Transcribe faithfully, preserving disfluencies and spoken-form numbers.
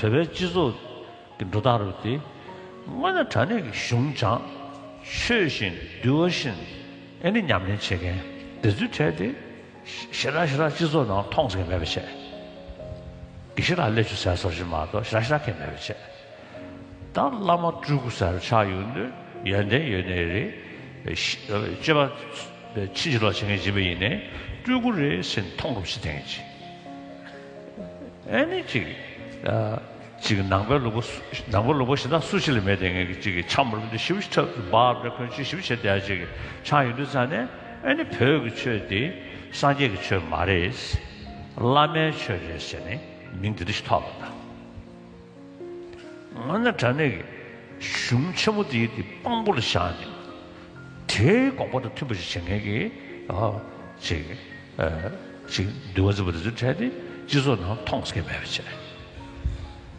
བོད་པའི་སྤྱི་ཚོགས་ཀྱི་འགྲོ་སྟངས་རུ་དེ་དངོས་གནས་དྲང་གནས་ཀྱི་གཞུང་སྦྱང་ཆོས་བཞིན་འདུལ་བ་བཞིན་ཨེ་ནི་ཉམས་ལེན་བྱེད་མཁན་དེ་ཚོའི་གྲས་དེ་ཞེ་དྲག་ཞེ་དྲག་སྤྱི་ཚོགས་ནང་མཐོང་ཟེར་མཁན་མེད་པ་བྱས། དགེ་བཤེས་ལགས་སླེ་ཆུ་ཟེར་སོར་ཞིག་མ་གཏོགས་ཞེ་དྲག་ཞེ་དྲག་མཁན་མེད་པ་བྱས། ད་བླ་མ་སྤྲུལ་སྐུ་ཟེར་ཆགས་ཡོང་དུས་ཡོན་ཏན་ཡོད་ནའི་རེད། སྤྱོད་པ་ཕྱིན་ཅི་ལོག་བྱེད་མཁན་ཡིན་པ་ཡིན་ནའི་སྤྲུལ་སྐུ་རེད་ཟེར་མཐོང་རུབ་བྱེད་མཁན་ཅིག་ཨེ་ནི་ཅིག་ཨ། ཅིག་ནང་པའི་ལུགས་པ་སུ་ནང་པའི་ལུགས་པ་གཞན་དག་སུ་ཞིག་ལ་མེད་དེ་ངས་ཅིག་གི་འཆམ་རུབ་འདི་ཞིབ་ཞིབ་འཁྲབ་འབར་འདྲ་ཁོན་ཆུ་ཞིབ་བྱེད་བསྡད་ཅིག་ཆགས་ཡོང་དུས་ཙང་ནས་ཨེ་ནི་བོད་ཀྱི་ཆོས་འདི་སངས་རྒྱས་ཀྱི་ཆོས་མ་རེད། བླ་མའི་ཆོས་རེད་ཟེར་ནས་མིང་འདི་འདྲ་ཞིག་ཐོགས་པ་དང་། དངོས་གནས་དྲང་གནས་ཀྱི་གཞུང་ཆེན་མོ་འདི་འདི་དཔང་པོ་ལ་བཞག་ནས་དེའི་དགོངས་པ་དང་མཐུན་པ་ཞིག་བྱེད་མཁན་གྱི་ཨ་ཅིག་ཨ་ཅིག་འདུལ་བ་འཛིན་པ་འདི་ཚོའི་གྲས་དེ་སྤྱི་ཚོགས་ནང་མཐོང་ཟེར་མཁན་མེད་པ་བྱས།